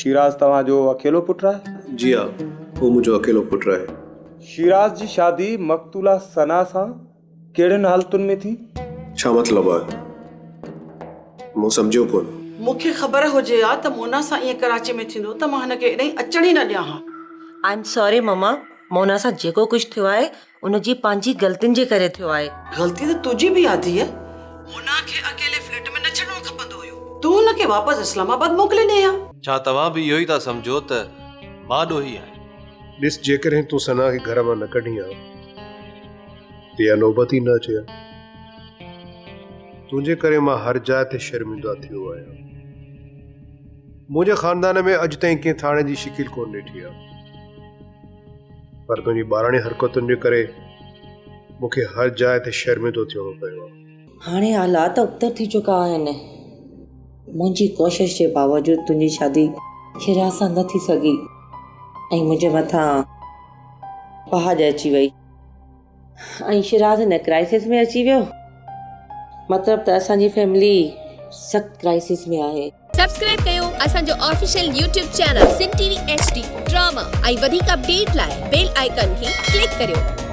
شيراز توهان جو اڪيلو پٽ آهي؟ جي ها، هو منهنجو اڪيلو پٽ آهي. شيراز جي شادي مقتوله ثنا سان ڪهڙين حالتن ۾ ٿي؟ ڇا مطلب آهي؟ مون سمجهيو ڪونه. مون کي خبر هجي ها ته مونا سان ائين ڪراچي ۾ ٿيندو ته مان هن کي ايڏانهن اچڻ ئي نه ڏيان ها. I am sorry ماما، مونا سان جيڪو ڪجهه ٿيو آهي ان جي پنهنجي غلطين جي ڪري ٿيو آهي. غلطي ته تنهنجي به آ ڌيء. مونا کي اڪيلي فليٽ ۾ نه ڇڏڻو کپندو هيو. تون هن کي واپس اسلام آباد موڪلي ڏي ها. ڇا توهان به اهو ئي ٿا سمجهو ته مان ڏوهي آهيان؟ ڏس جيڪڏهن تون ثنا کي گهر مان نه ڪڍين ها ته اها نوبت ئي نه اچي ها. تنهنجي ڪري مان هر جاء تي شرمنده ٿيو آهيان. منهنجي خاندان ۾ اڄ تائين ڪنهن ٿاڻي جي شڪل ڪونه ڏٺي آهي. پر تنهنجي ٻاراڻي حرڪتن جي ڪري مون کي هر جاء تي شرمندو ٿيڻو پيو آهي. هاڻي حالات ابتر ٿي چڪا آهن. منهنجي ڪوشش جي باوجود تنهنجي شادي شيراز سان نه ٿي سگهي ۽ منهنجي مٿان پهاڄ اچي وئي ۽ شيراز هن ڪرائسس ۾ اچي ويو. مطلب ته اسان جي فيملي سخت ڪرائسس ۾ آهي. سبسڪرائب ڪيو اسان جو official YouTube channel Sindh T V H D drama ۽ وڌيڪ اپڊيٽ لاء بيل آئيڪان کي ڪلڪ ڪريو.